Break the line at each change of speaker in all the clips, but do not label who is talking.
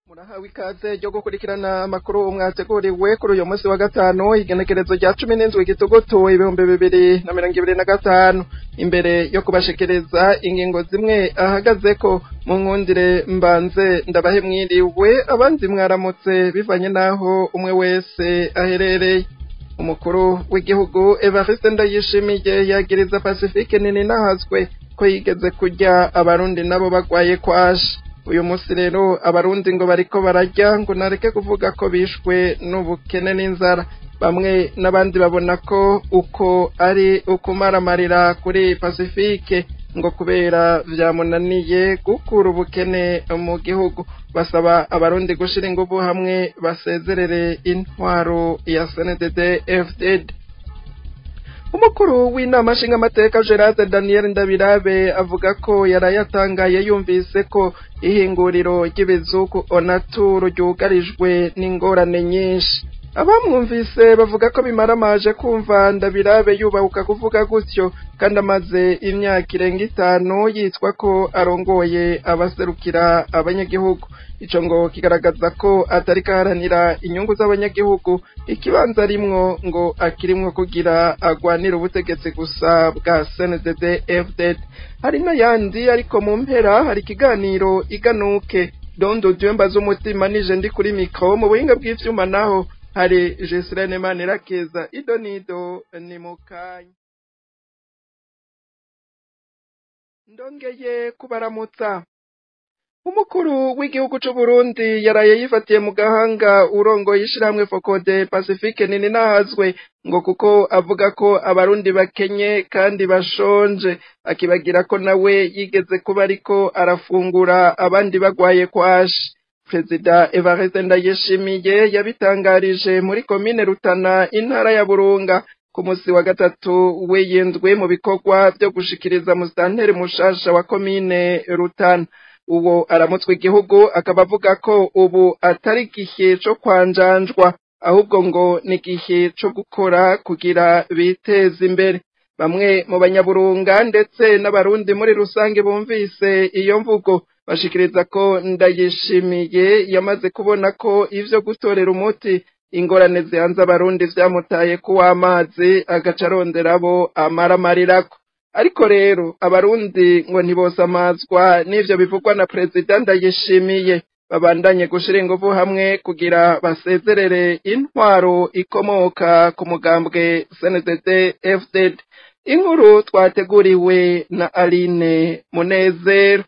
Murahawe ikaze ryo gukurikirana amakuru mwateguriwe kuri uyu munsi wa gatanu, igenekerezo rya 17 Gitugutu 2025. Imbere yo kubashikiriza ingingo zimwe ahagazeko, mu nkundire mbanze ndabahe mwiriwe, abandi mwaramutse bivanye naho umwe wese aherereye. Umukuru w'igihugu Evariste Ndayishimiye yagiriza Pacifique Nininahazwe ko yigeze kurya abarundi nabo bagwaye kwaje. Uyu munsi rero abarundi ngo bariko bararya, ngo nareke kuvuga ko bishwe n'ubukene n'inzara. Bamwe n'abandi babona ko uko ari ukumaramarira kuri Pacifique, ngo kubera vyamunaniye gukura ubukene mu gihugu. Basaba abarundi gushira inguvu hamwe basezerere intwaro ya CNDD FDD. Umukuru w'inama nshingamateka Gerard Daniel Ndabirabe avuga ko yarayatangaye yumvise ko ihinguriro ry'ibizuku Onaturu ryugarijwe n'ingorane nyinshi. Abamwumvise bavuga ko bimaramaje kumva Ndabirabe yubahuka kuvuga gutyo, kandi amaze imyaka irenga 5 yitwa ko arongoye abaserukira abanyagihugu. Ico ngo kigaragaza ko atari kaharanira inyungu z'abanyagihugu, ikibanza arimwo ngo akirimwo kugira agwanire ubutegetsi gusa bwa CNDD FDD. Hari n'ayandi, ariko mu mpera hari ikiganiro iganuke Dondo Dieu z'umutima nije ndi kuri mikro. Mu buhinga bw'ivyuma naho hari Jesirene Manirakiza. Idonido ni mukanya. Ndongeye kubaramutsa. Umukuru w'igihugu c'u Burundi yaraye yifatiye mu gahanga urongoye ishirahamwe Fokode Pacifique Nininahazwe, ngo kuko avuga ko abarundi bakenye kandi bashonje, akibagira ko nawe yigeze kuba ariko arafungura abandi bagwaye kwashi. Perezida Evariste Ndayishimiye yabitangarije muri komine Rutana, intara ya Burunga, ku musi wa gatatu w'iyindwi, mu bikorwa vyo gushikiriza musitanteri mushasha wa komine Rutana. Uwo aramutswe igihugu akaba avuga ko ubu atari igihe co kwanjanjwa, ahubwo ngo ni igihe co gukora kugira biteze imbere. Bamwe mu banyaburunga ndetse n'abarundi muri rusange bumvise iyo mvugo bashikiriza ko Ndayishimiye yamaze kubona ko ivyo gutorera umuti ingorane zihanze abarundi vyamutaye kuw'amazi, agaca arondera abo amaramarirako. Ariko rero abarundi ngo ntibosamazwa n'ivyo bivugwa na Perezida Ndayishimiye, babandanye gushira inguvu hamwe kugira basezerere intwaro ikomoka ku mugambwe CNDD FDD. Inkuru twateguriwe na Aline Munezero.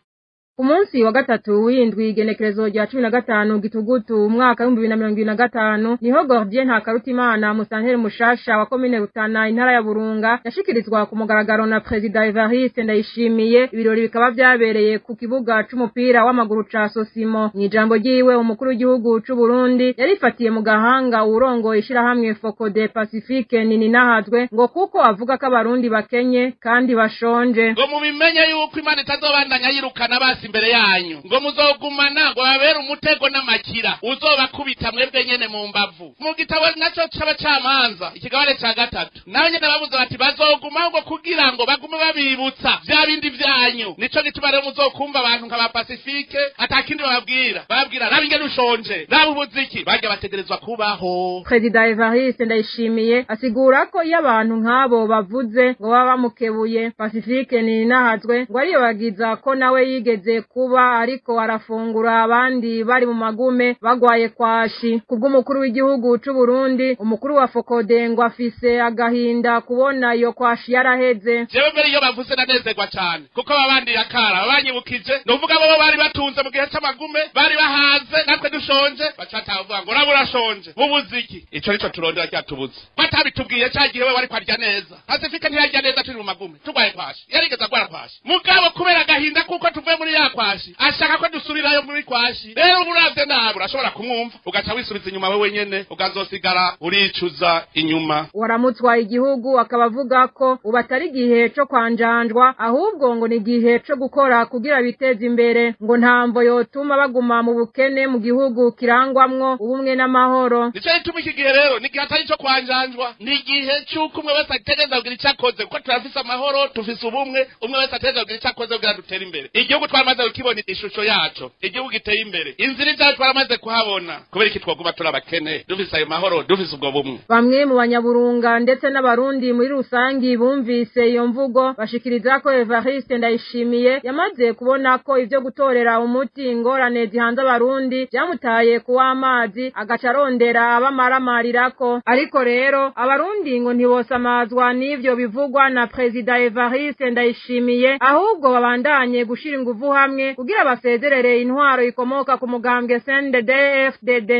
Ku munsi wa gatatu w'indwi, igenekerezo rya 15 Gitugutu umwaka 2025, niho Gordien Ntakarutimana, musanteri mushasha wa komine Rutana, intara ya Burunga, yashikirizwa ku mugaragaro na Perezida Evariste Ndayishimiye. Ibirori bikaba vyabereye ku kibuga c'umupira w'amaguru ca Sosimo. Mw'ijambo ryiwe, umukuru w'igihugu c'u Burundi yarifatiye mu gahanga uwurongoye ishirahamwe Fokode Pacifique Nininahazwe, ngo kuko avuga ko abarundi bakenye kandi bashonje.
Ngo mubimenye yuko Imana itazobandanya yirukana basi imbere yanyu, ngo muzogumana ngo babere umutego n'amakira uzobakubita mwebwe nyene mu mbavu. Mu gitabo naco c'abacamanza ikigabane ca 3, naho nyene babuze bati bazoguma ngo kugira ngo bagume babibutsa vya bindi vyanyu. Nico gituma rero muzokumva abantu nka ba Pacifique atakindi bababwira, bababwira raba ingene ushonje, raba ubuziki, barya bategerezwa kubaho.
Perezida Evariste Ndayishimiye asigura ko iyo abantu nk'abo bavuze ngo baba bamukebuye. Pacifique Nininahazwe ngo ariyobagiza ko nawe yigeze kuba ariko arafungura abandi bari mu magume bagwaye kwashi. Kubw'umukuru w'igihugu c'u Burundi, umukuru wa Fokode ngo afise agahinda kubona iyo kwashi yaraheze.
Jewe mbere iyo bavuze nanezerwa cane, kuko babandi yakara babanyibukije, nuvuga bo bari batunze mu gihe c'amagume, bari bahaze natwe dushonje, bacata bavuga ngo raba urashonje bubuziki. Ico nico turondera cyatubuze, batabitubwiye ca gihe we wari kwarya neza. Pacifique ntiyarya neza turi mu magume tugwaye kwashi, yarigeze agwara kwashi, mugabo kubera agahinda kuko tuvuye muri ya kwashi ashaka ko dusubirayo muri kwashi. Rero uravye nabi urashobora kumwumva ugaca wisubiza inyuma wewe nyene, ukazosigara uricuza inyuma.
Waramutswa igihugu akaba avuga ko ubu atari igihe co kwanjanjwa, ahubwo ngo ni igihe co gukora kugira biteze imbere, ngo ntamvo yotuma baguma mu bukene mu gihugu kirangwamwo ubumwe n'amahoro.
Nico gituma iki gihe rero ni igihe atari ico kwanjanjwa, ni igihe c'uko umwe wese ategereza kugira ico akoze, kuko turafise amahoro, tufise ubumwe, umwe wese ategereza kugira ico akoze kugira dutere imbere. Igihugu twamaze twaramaze kukibona ishusho yaco, igihugu giteye imbere, inzira ivyacu twaramaze kuhabona. Kubera iki twoguma turi abakene dufise ayo mahoro, dufise ubwo bumwe?
Bamwe mu banyaburunga ndetse n'abarundi muri rusangi bumvise iyo mvugo bashikiriza ko Evariste Ndayishimiye yamaze kubona ko ivyo gutorera umuti ingorane zihanze abarundi byamutaye kuwa amazi, agaca arondera abamaraamarirako. Ariko rero abarundi ngo ntibosamazwa n'ivyo bivugwa na Perezida Evariste Ndayishimiye, ahubwo babandanye gushira inguvu hamwe kugira basezerere intwaro ikomoka ku mugambwe CNDD-FDD.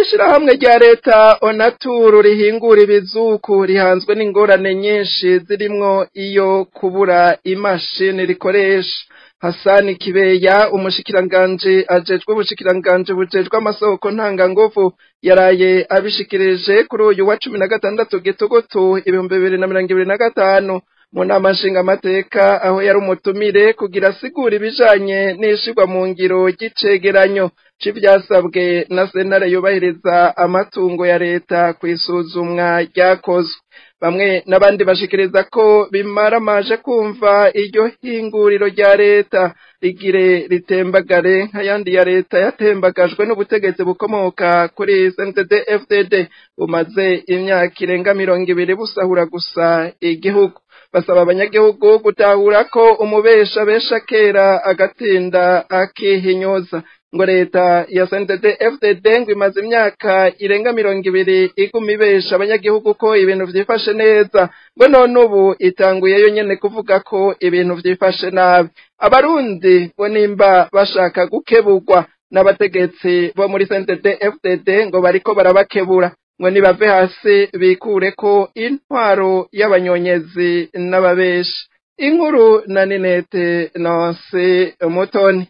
Ishirahamwe rya leta Onaturu rihingura ibizuku rihanzwe n'ingorane nyinshi zirimwo iyo kubura imashini rikoresha. Hasani Kibeya, umushikiranganje ajejwe ubushikiranganje bujejwe amasoko ntanganguvu, yaraye abishikirije kuri uyu wa 16 Gitugutu 2025 mu nama nshingamateka, aho yari umutumire kugira asigura ibijanye n'ishirwa mu ngiro ry'icegeranyo c'ivyasabwe na sentare yubahiriza amatungo ya leta kw'isuzumwa ryakozwe. Bamwe n'abandi bashikiriza ko bimaramaje kumva iryo hinguriro rya leta rigire ritembagare nk'ayandi ya leta yatembagajwe n'ubutegetsi bukomoka kuri CNDD-FDD bumaze imyaka irenga 20 busahura gusa igihugu. Basaba abanyagihugu gutahura ko umubesha besha kera agatinda akihinyoza. Ngo leta ya CNDD-FDD ngo imaze imyaka irenga 20 iguma ibesha abanyagihugu ko ibintu vyifashe neza, ngo none ubu itanguye yo nyene kuvuga ko ibintu vyifashe nabi. Abarundi ngo nimba bashaka gukebugwa n'abategetsi bo muri CNDD-FDD ngo bariko barabakebura, ngo nibave hasi bikure ko intwaro y'abanyonyezi n'ababeshi. Inkuru na Ninete Nonse Mutoni.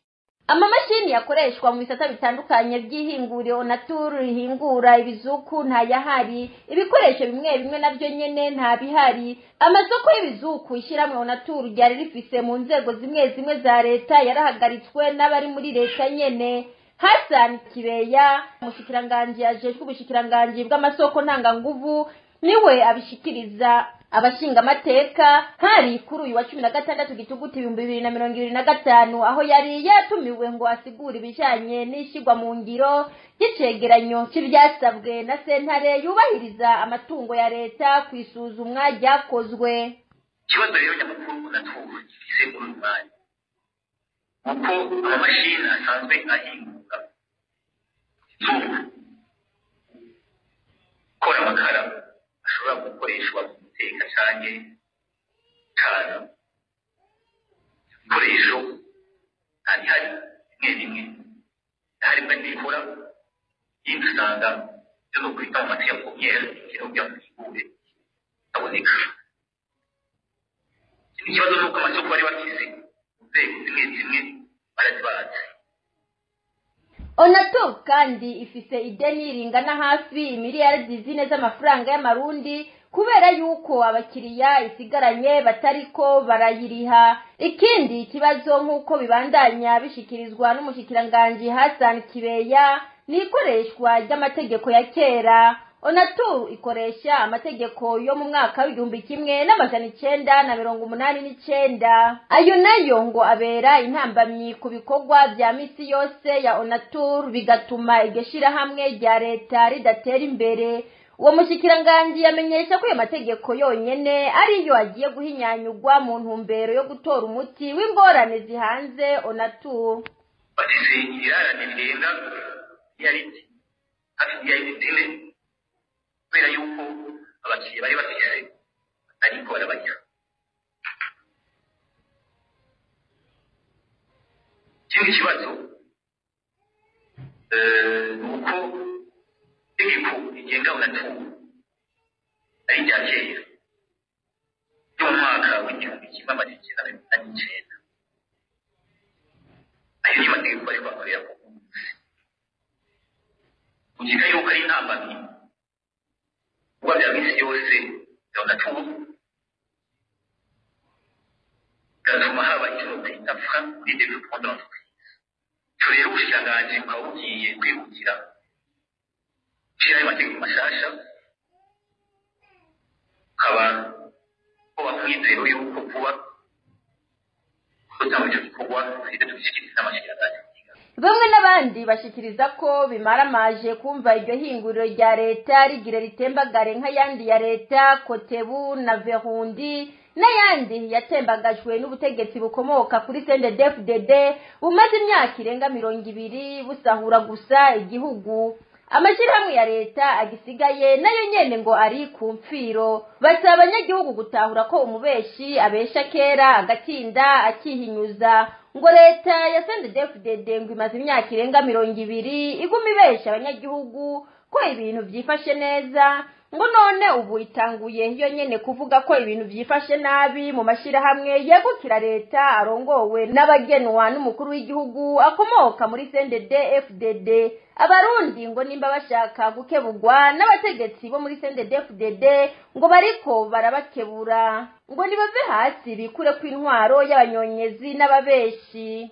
Amamashini yakoreshwa mu bisata bitandukanye by'ihinguriro Onaturu rihingura ibizuku ntayahari, ibikoresho bimwe bimwe navyo nyene ntabihari. Amasoko y'ibizuku ishiramwe Onaturu ryari rifise mu nzego zimwe zimwe za leta yarahagaritswe n'abari muri leta nyene. Hassan Kibeya, umushikiranganje ajejwe ubushikiranganje bw'amasoko ntanganguvu, niwe abishikiriza abashinga amateka hari kuri uyu wa 16 Gitugutu 2025, aho yari yatumiwe ngo asigure ibijanye n'ishigwa mu ngiro ry'icegeranyo c'ivyasabwe na sentare yubahiriza amatungo ya leta kw'isuzumwa ryakozwe.
Ikibazo rero nyamukuru Onaturu gifise muri uyu mwanya uko amamashini asanzwe ahingura izuba gukora amakara ashobora gukoreshwa mu guteka canke cana, ibikoresho ntibihari bimwe bimwe harimwo n'ibikora, ibindi usanga ivyo nokwita mu matière première ikintu kugira ngo bihingure bitaboneka. Ikindi kibazo nuko amasoko bari bafise mu nzego zimwe zimwe barazibaze.
Onaturu kandi ifise ideni ringana hafi imiliyaridi 4 z'amafaranga y'amarundi kubera yuko abakiriya isigaranye batariko barayiriha. Ikindi kibazo nk'uko bibandanya bishikirizwa n'umushikiranganje Hassan Kibeya ni ikoreshwa ry'amategeko ya kera. Onaturu ikoresha amategeko yo mu mwaka w'1989, ayo nayo ngo abera intambamyi ku bikorwa vya misi yose ya Onaturu, bigatuma iryo shirahamwe rya leta ridatera imbere. Uwo mushikiranganje yamenyesha ko ayo mategeko yonyene ariyo agiye guhinyanyurwa mu ntumbero yo gutora umuti w'ingorane zihanze Onaturu.
Bafise ibirarane birenga miliyaridi hafi miliyaridi 4 kubera yuko abakiriya bari bafise ariko barabajya. Ikindi kibazo ni uko itegeko rigenga Onaturu ari irya kera ryo mu mwaka w'1989, ayo niyo mategeko bariko bakorera ku munsi. Ukiga yuko ari intambamyi kuba bya misi yose ya Onaturu, bigatuma haba icyo nokwita frein kuri développement de l'entreprise. Ico rero ubushikiranganji bukaba bugiye kwihutira gushiraho amategeko mashasha, ukaba hoba umwizero yuko vuba Tutangura ico gikorwa tugende tugishikirize n'amashyirahamwe.
Bamwe n'abandi bashikiriza ko bimaramaje kumva iryo hinguriro rya leta rigira ritembagare nk'ayandi ya leta Kotebu na Verundi n'ayandi yatembagajwe n'ubutegetsi bukomoka kuri CNDD-FDD bumaze imyaka irenga 20 busahura gusa igihugu. Amashirahamwe ya leta agisigaye nayo nyene ngo ari ku mfiro. Basaba abanyagihugu gutahura ko umubeshi abesha kera agatinda akihinyuza. Ngo leta ya CNDD-FDD ngo imaze imyaka irenga 20 iguma ibesha abanyagihugu ko ibintu vyifashe neza, ngo none ubu itanguye yo nyene kuvuga ko ibintu vyifashe nabi mu mashirahamwe yegukira leta arongowe n'abagenwa n'umukuru w'igihugu akomoka muri CNDD-FDD. Abarundi ngo nimba bashaka gukebugwa n'abategetsi bo muri CNDD-FDD ngo bariko barabakebura, ngo nibave hasi bikure ku intwaro y'abanyonyezi n'ababeshi.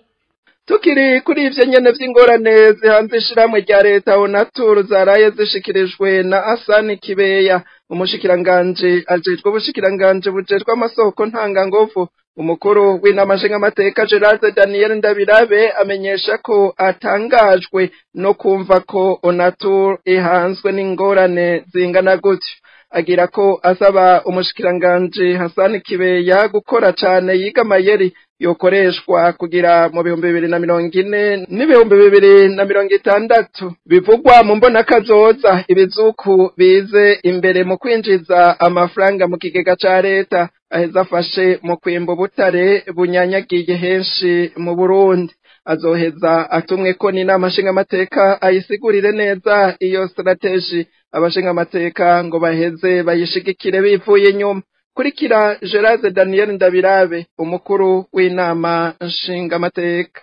Tukiri kuri ivyo nyene vy'ingorane zihanze ishirahamwe rya leta Onatur zaraye zishikirijwe na Asani Kibeya, umushikiranganje ajejwe ubushikiranganje bujejwe amasoko ntanganguvu. Umukuru w'inama nshingamateka Gerard Daniel Ndabirabe amenyesha ko atangajwe no kumva ko Onatur ihanzwe n'ingorane zingana gutyo. Agira ko asaba umushikiranganje Hassan Kibeya gukora cane yiga amayeri yokoreshwa kugira mu 2040 n'2060 bivugwa mu mbona kazoza ibizuku bize imbere mu kwinjiza amafaranga mu kigega ca leta, aheza afashe mu kwimba ubutare bunyanyagiye henshi mu Burundi. Azoheza atumwe ko n'inama nshingamateka ayisigurire neza iyo strategy, abashingamateka ngo baheze bayishigikire bivuye inyuma. Kurikira Gerard Daniel Ndabirabe, umukuru w'inama nshingamateka.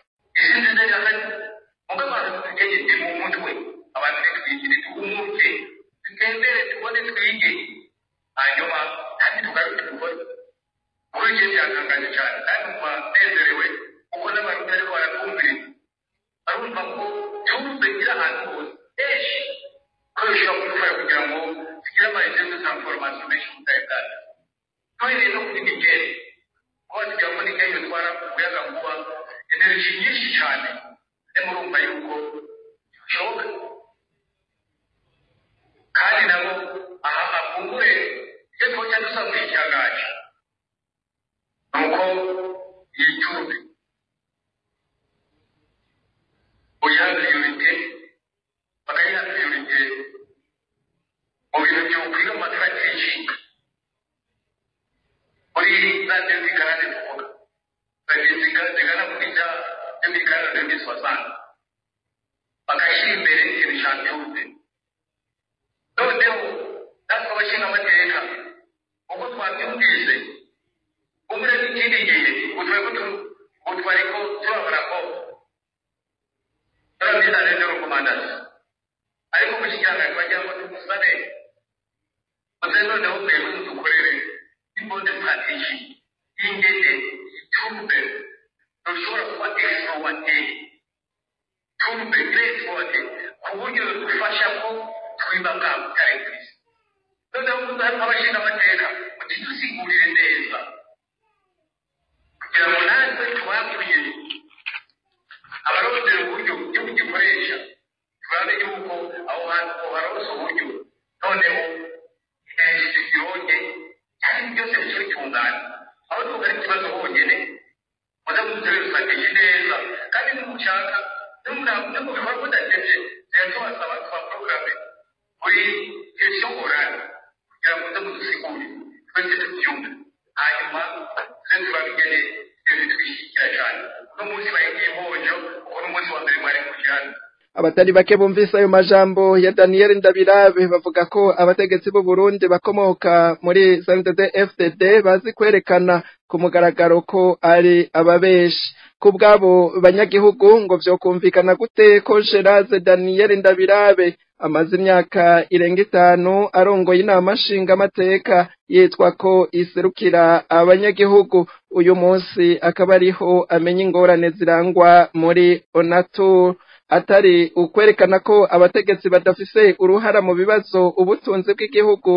Abatari bake bumvise ayo majambo ya Daniel Ndabirabe bavuga ko abategetsi b'u Burundi bakomoka muri CNDD-FDD bazi kwerekana ku mugaragaro ko ari ababeshi. Kubwabo banyagihugu ngo vyokumvikana gute ko Gerard Daniel Ndabirabe amaze imyaka irenga 5 arongoye inama nshingamateka yitwa ko iserukira abanyagihugu, uyu munsi akaba ariho amenya ingorane zirangwa muri Onatur. atari ukwerekana ko abategetsi badafise uruhara mu bibazo ubutunzi bw'igihugu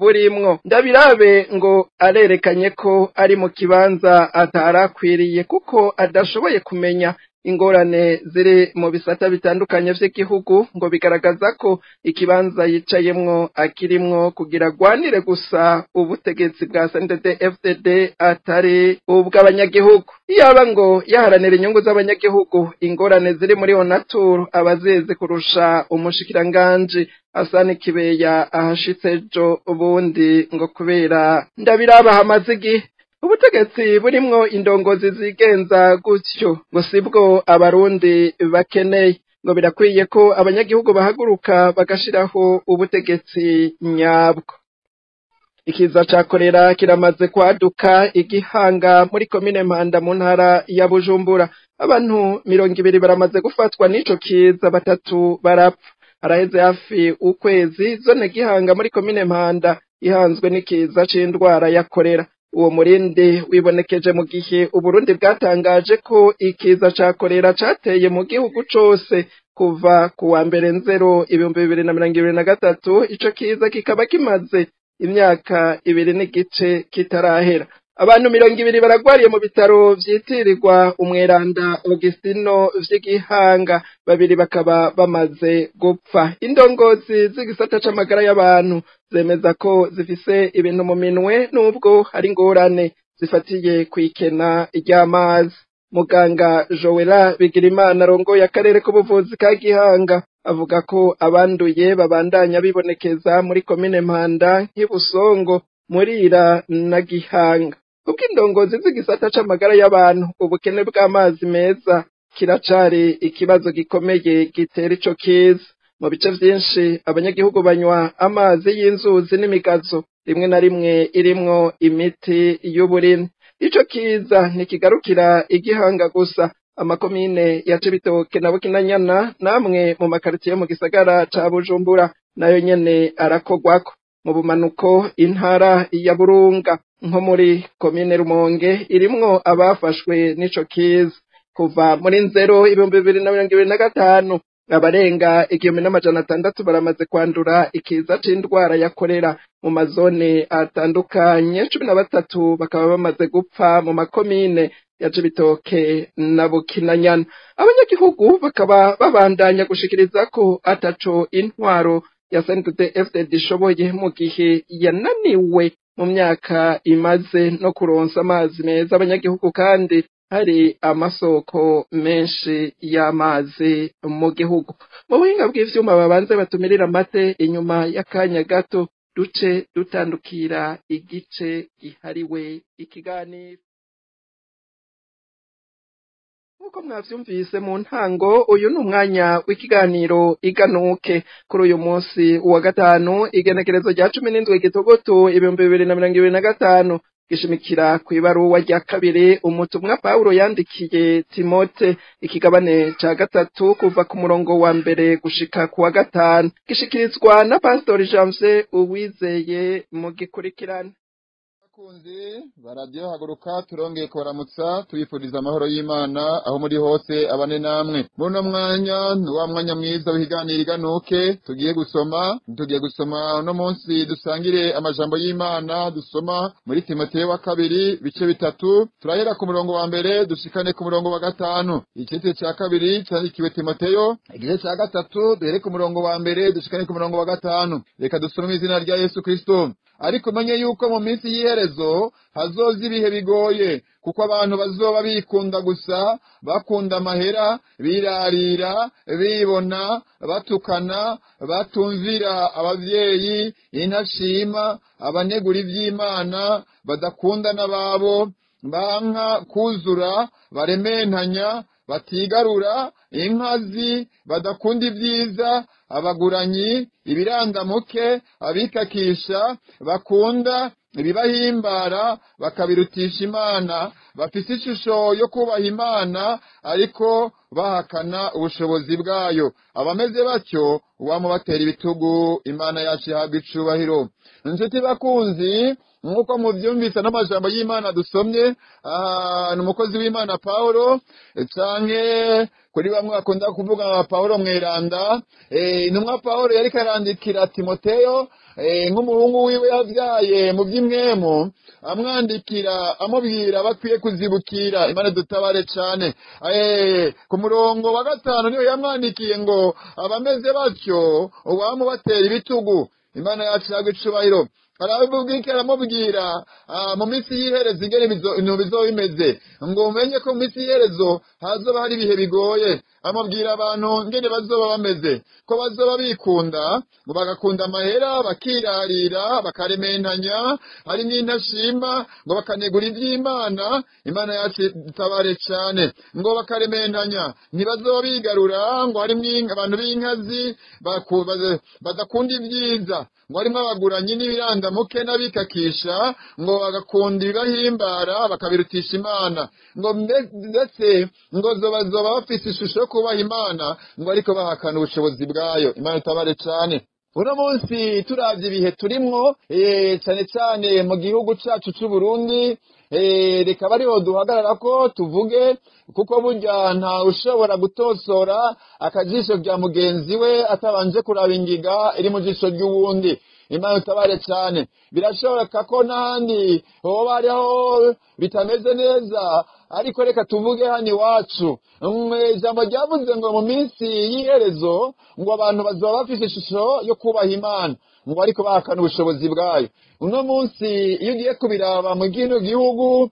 burimwo. Ndabirabe ngo arerekanye ko ari mu kibanza atarakwiriye kuko adashoboye kumenya ingorane ziri mu bisata bitandukanye vy'igihugu, ngo bigaragaza ko ikibanza yicayemwo akirimwo kugira agwanire gusa ubutegetsi bwa CNDD-FDD atari ubw'abanyagihugu. Iyaba ngo yaharanira inyungu z'abanyagihugu, ingorane ziri muri Onatur abazizi kurusha umushikiranganji Asani Kibeya ahashitse ejo ubundi, ngo kubera Ndabiraba hamaze igihe ubutegetsi burimwo indongozi zigenza gutyo ngo sibwo abarundi bakeneye, ngo birakwiye ko abanyagihugu bahaguruka bagashiraho ubutegetsi nyabwo. Ikiza ca korera kiramaze kwaduka igihanga muri komine Mpanda mu ntara ya Bujumbura. Abantu 20 baramaze gufatwa n'ico kiza, 3 barapfa. Haraheze hafi ukwezi zone Gihanga muri komine Mpanda ihanzwe n'ikiza c'indwara ya korera. Uwo murindi wibonekeje mu gihe Uburundi bwatangaje ko ikiza ca korera cateye mu gihugu cose kuva ku wa 1 Nzero 2023. Ico kiza kikaba kimaze imyaka 2 n'igice kitarahera. Abantu 20 baragwariye mu bitaro vyitirirwa umweranda Augustino vy'Igihanga, 2 bakaba bamaze gupfa. Indongozi z'igisata c'amagara y'abantu zemeza ko zifise ibintu mu minwe nubwo hari ingorane zifatiye kwikena ry'amazi. Muganga Joella Bigirimana arongoye akarere k'ubuvuzi ka Gihanga avuga ko abanduye babandanya bibonekeza muri komine Mpanda, nk'Ibusongo, Murira na Gihanga. Kubwo indongozi z'igisata c'amagara y'abantu, ubukene bw'amazi meza kiracari ikibazo gikomeye gitera ico kiza. Mu bice vyinshi abanyagihugu banywa amazi y'inzuzi n'imigazo, rimwe na rimwe irimwo imiti y'uburimyi. Ico kiza ntikigarukira igihanga gusa, amakomine ya Cibitoke na Bukinanyana namwe mu makaritiye mu gisagara ca Bujumbura nayo nyene arakogwako. Mu bumanuko intara ya Burunga nko muri komine Rumonge irimwo abafashwe n'ico kiza. Kuva muri Nzero 2025 abarenga 1600 baramaze kwandura ikiza c'indwara ya korera mu mazone atandukanye, 13 bakaba bamaze gupfa mu makomine ya Cibitoke na Bukinanyana. Abanyagihugu bakaba babandanya gushikiriza ko ataco intwaro ya CNDD-FDD ishoboye mu gihe yananiwe mu myaka imaze no kuronsa amazi meza abanyagihugu, kandi hari amasoko menshi y'amazi mu gihugu. Mu buhinga bw'ivyuma babanze batumirira amate, inyuma y'akanya gato duce dutandukira igice gihariwe ikiganiro. Nkuko mwavyumvise mu ntango, uyu ni umwanya w'ikiganiro Iganuke. Kuri uyu munsi wa gatanu, igenekerezo rya 17 Gitugutu 2025, gishimikira kw'ibaruwa rya kabiri umutumwa Paulo yandikiye Timote, ikigabane ca 3 kuva ku murongo wa 1 gushika ku wa 5, gishikirizwa na Pastor Janvier Uwizeye. Mu gikurikirana
Bakunzi ba radiyo Haguruka, turongeye kubaramutsa tubifuriza amahoro y'Imana aho muri hose abane namwe. Muri uno mwanya ni wa mwanya mwiza w'ikiganiro Iganuke tugiye gusoma. Tugiye gusoma uno munsi dusangire amajambo y'Imana dusoma muri Timoteyo wa kabiri bice 3, turahera ku murongo wa 1 dushikane ku murongo wa 5. Igice ca kabiri candikiwe Timoteyo, igice ca 3 duhere ku murongo wa 1 dushikane ku murongo wa 5. Reka dusome izina rya Yesu Kristo. Ariko umenye yuko mu minsi y'iherezo hazoza ibihe bigoye, kuko abantu bazoba bikunda gusa, bakunda amahera, birarira, bibona, batukana, batumvira abavyeyi, intashima, abanegura ivy'Imana, badakunda n'ababo, banka kuzura, barementanya, batigarura, inkazi, badakunda ibyiza, abaguranyi, ibirandamuke, abikakisha, bakunda ibibahimbara, bakabirutisha Imana, bafise ishusho yo kubaha Imana ariko bahakana ubushobozi bwayo. Abameze batyo wamubatera ibitugu. Imana yacu ihabwa icubahiro. Inshuti bakunzi, Nk'uko muvyumvise n'amajambo y'Imana dusomye, ni umukozi w'Imana Paulo, canke kuri bamwe bakunda kuvuga nka Paulo Mweranda. Intumwa Paulo yariko arandikira Timoteyo, nk'umuhungu wiwe yavyaye mu vy'imwemu, amwandikira amubwira bakwiye kuzibukira. Imana dutabare cane. Ku murongo wa 5 niyo yamwandikiye ngo abameze batyo uwamubatera ibitugu. Imana yacu yagwa icubahiro. Aravuga iki? Aramubwira mu minsi y'iherezo ingene ibintu bizoba bimeze, ngo umenye ko mu minsi y'iherezo hazoba hari ibihe bigoye. Amubwira abantu ingene bazoba bameze, ko bazoba bikunda, ngo bagakunda amahera, bakirarira, bakarementanya, hari n'intashima, ngo bakanegura ivy'Imana. Imana yacu itabare cane. Ngo bakarementanya, ntibazoba bigarura, ngo harimwo abantu b'inkazi badakunda ibyiza, ngo harimwo abaguranyi n'ibiranda muke n'abikakisha, ngo bagakunda ibibahimbara bakabirutisha Imana, ngo ndetse ngo bazoba bafise ishusho yo kubaha Imana, ngo ariko bahakana ubushobozi bwayo. Imana itabare cane. Uno munsi turavye ibihe turimwo, cane cane mu gihugu cacu c'u Burundi, reka bariho duhagarara ko tuvuge, kuko burya nta ushobora gutosora akajisho rya mugenzi we atabanje kuraba ingiga iri mu jisho ry'uwundi. Imana itabare cane. Birashoboka ko n'ahandi hoba hariho bitameze neza, ariko reka tuvuge hano iwacu. Ijambo ryavuze ngo mu minsi y'iherezo ngo abantu bazoba bafise ishusho yo kubaha Imana, ngo ariko bahakana ubushobozi bwayo. Uno munsi iyo ugiye kubiraba mu kino gihugu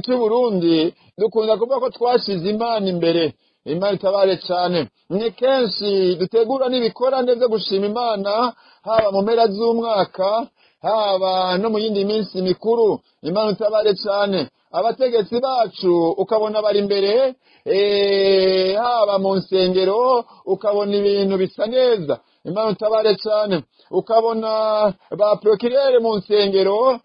c'u Burundi, dukunda kuvuga ko twashize Imana imbere. Imana itabare cane. Ni kenshi dutegura n'ibikorane vyo gushima Imana, haba mu mpera z'umwaka, haba no mu yindi minsi mikuru. Imana itabare cane. Abategetsi bacu ukabona bari imbere, haba mu nsengero ukabona ibintu bisa neza. Imana itabare cane. Ukabona ba procureur mu nsengero,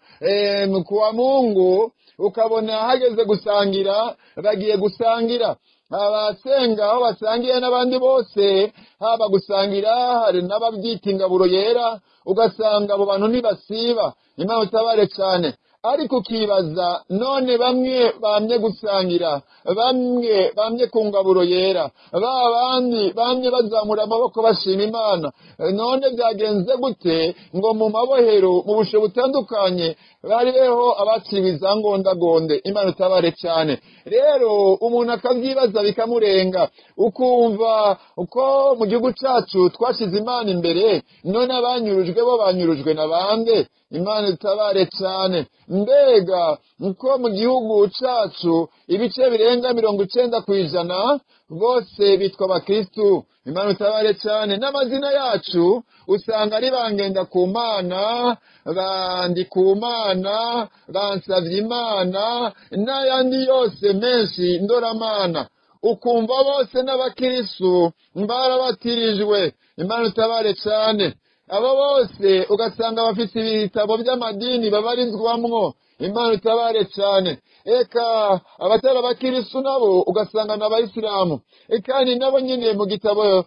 kuwa Mungu, ukabona hageze gusangira bagiye gusangira. Abasenga aho basangiye n'abandi bose, haba gusangira hari n'ababyita ingaburo yera, ugasanga abo bantu ntibasiba. Imana itabare cane. Ariko ukibaza, none bamwe bamye gusangira, bamwe bamye ku ngaburo yera, ba bandi bamye bazamura amaboko bashima Imana, none byagenze gute ngo mu mabohero mu busho butandukanye bariho abaciwe izangondagonde? Imana itabare cane. Rero umuntu akavyibaza bikamurenga, ukumva uko mu gihugu cacu twashize Imana imbere, none abanyurujwe bo banyurujwe na bande? Imana itabare cane. Mbega uko mu gihugu cacu ibice birenga 90% bose bitwa abakristu. Imana itabare cane. N'amazina yacu usanga ari bangenda ku Mana, bandi ku Mana, bansavye Imana, n'ayandi yose menshi ndoramana. Ukumva bose n'abakristu barabatirijwe. Imana itabare cane. Abo bose ugasanga bafite ibitabo by'amadini babarizwamwo. Imana itabare cane. Eka abatari abakirisu nabo ugasanga n'abayisilamu, kandi nabo nyene mu gitabo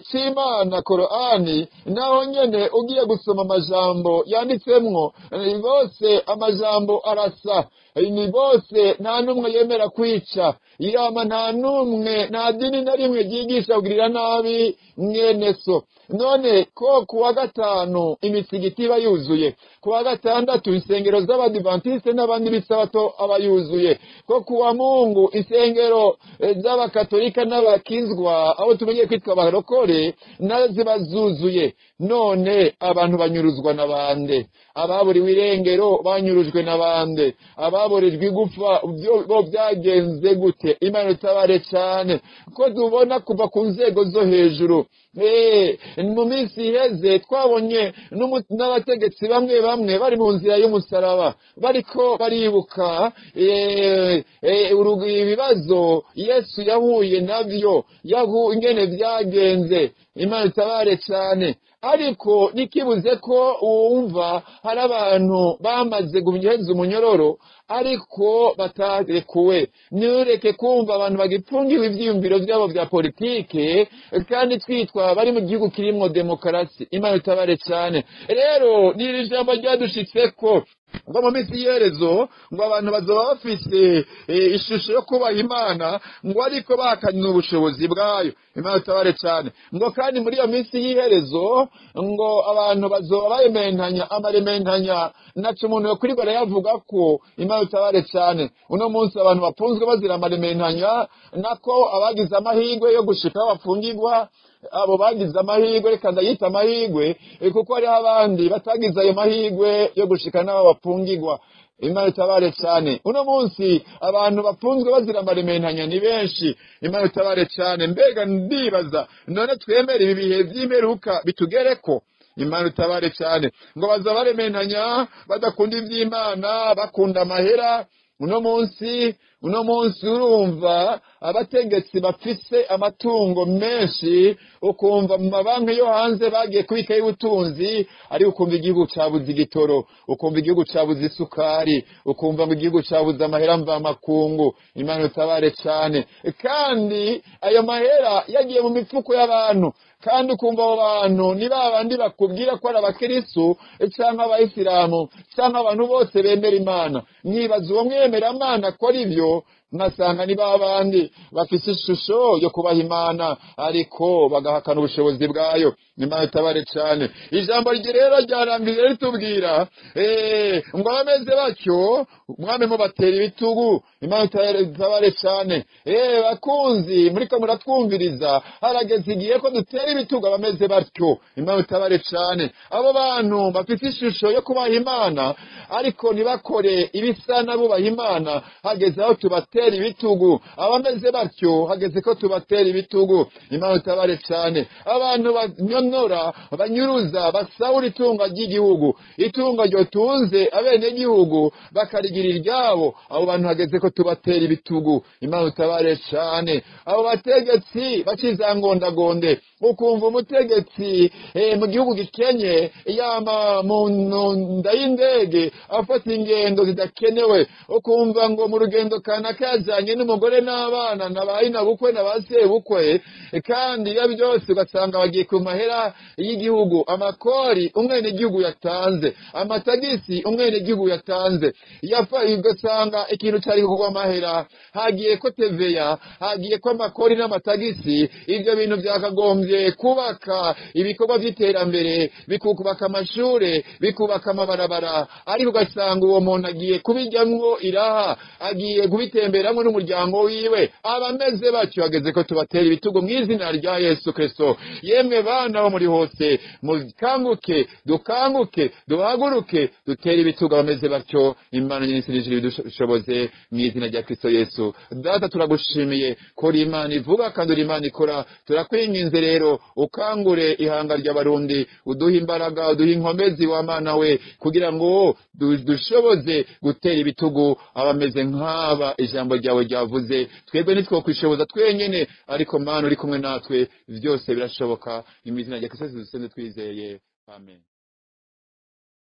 c'Imana Korani, naho nyene ugiye gusoma amajambo yanditsemwo, bose amajambo arasa. Ni bose nta n'umwe yemera kwica yama, nta n'umwe, nta dini na rimwe ryigisha kugirira nabi mwene so. None ko kuwa 5 imisigiti iba yuzuye, kuwa 6 insengero z'abadivantiste n'abandi b'isabato aba yuzuye, ko kuwa Mungu insengero z'abakatolika n'abakizwa abo tumenye kwitwa abarokore nazo ziba zuzuye. None abantu banyuruzwa na bande? Ababuriwe irengero banyurujwe na bande? Ababorejwe igufa bo byagenze gute? Imana itabare cane. Ko tubona kuva ku nzego zo hejuru. Mu minsi iheze twabonye n'abategetsi bamwe bamwe bari mu nzira y'umusaraba, bariko baribuka ibibazo Yesu yahuye navyo, ingene byagenze. Imana itabare cane. Ariko nikibuze ko wumva hari abantu bamaze guheza umunyororo ariko batarekuwe. Ntureke kumva abantu bagipfungiwe ivyiyumviro vyabo vya politike, kandi twitwa bari mu gihugu kirimwo demokarasi. Imana itabare cane. Rero ni iri jambo ryadushitseko. Ngo mu minsi y'iherezo ngo abantu bazoba bafise ishusho yo kubaha Imana, ngo ariko bahakanye ubushobozi bwayo. Imana itabare cyane. Ngo kandi muri iyo minsi y'iherezo ngo abantu bazoba barementanya amarementanya, naco umuntu yo kuri barayavuga ko. Imana itabare cyane. Uno munsi abantu bafunzwe bazira amarementanya, nako abagize amahirwe yo gushika bafungirwa, abo bagize amahirwe, reka ndayita amahirwe, kuko hariho abandi batagize ayo mahirwe yo gushika n'abo bafungirwa. Imana itabare cyane. Uno munsi abantu bafunzwe bazira amarementanya ni benshi. Imana itabare cyane. Mbega ndibaza, none twemere ibi bihe vy'imperuka bitugereko? Imana itabare cyane. Ngo baza barementanya badakunda ivy'Imana, bakunda amahera. Uno munsi urumva abategetsi bafise amatungo menshi, ukumva mu mabanki yo hanze bagiye kubikayo ubutunzi, ariko ukumva igihugu cabuze igitoro, ukumva igihugu cabuze isukari, ukumva ngo igihugu cabuze amahera mvamakungu. Imana itabare cyane. Kandi ayo mahera yagiye mu mifuko y'abantu, kandi ukumva abo bantu ni babandi bakubwira ko ari abakristo canke abayisilamu canke abantu bose bemera Imana. Mwibaza uwo mwemeramana akora ivyo, nkasanga ni babandi bafise ishusho yo kubaha Imana ariko bagahakana ubushobozi bwayo. Imana itabare cyane. Ijambo rye rero ryarangije ritubwira ngo abameze batyo mwame mubatera ibitugu. Imana itabare cyane. Bakunzi muriko muratwumviriza, harageze igihe ko dutera ibitugu abameze batyo. Imana itabare cyane. Abo bantu bafise ishusho yo kubaha Imana ariko ntibakore ibisa n'abubaha Imana, hageze aho tubatera ibitugu. Abameze batyo hageze ko tubatera ibitugu. Imana itabare cyane. Abantu banyonora, banyuruza, basahura itunga ry'igihugu, itunga ryotunze abenegihugu bakarigira iryabo, abo bantu hageze ko tubatera ibitugu. Imana itabare cyane. Abo bategetsi bacizangondagonde, ukumva umutegetsi mu gihugu gikenye yama mu nda y'indege afata ingendo zidakenewe, ukumva ngo mu rugendo kanaka yajanye n'umugore n'abana na ba nyinabukwe na ba sebukwe, kandi iyo byose ugasanga bagiye ku mahera y'igihugu, amakori umwenegihugu yatanze, amatagisi umwenegihugu yatanze, ugasanga ikintu cari kugwa amahera, hagiye ko TVA, hagiye ko amakori n'amatagisi. Ivyo bintu byakagombye kubaka ibikorwa by'iterambere, bikubaka amashure, bikubaka amabarabara, ariko ugasanga uwo muntu agiye kubijyamwo iraha, agiye kubitemberamwo n'umuryango wiwe. Abameze batyo hageze ko tubatera ibitugu mu izina rya Yesu Kristo. Yemwe bana bo muri hose, mukanguke, dukanguke, duhaguruke, dutere ibitugu abameze batyo. Imana nyinshi n'ijuru bidushoboze mu izina rya Kristo Yesu. Data, turagushimiye ko uri Imana ivuga kandi uri Imana ikora. Turakwinginze rero ukangure ihanga ry'Abarundi, uduhe imbaraga, uduhe inkomezi wa Mana we, kugira ngo dushoboze gutera ibitugu abameze nk'aba ijambo ryawe ryavuze. Twebwe ntitwokwishoboza twenyene, ariko Mana uri kumwe natwe, byose birashoboka. Mu izina rya Kristo dusenze twizeye, amen.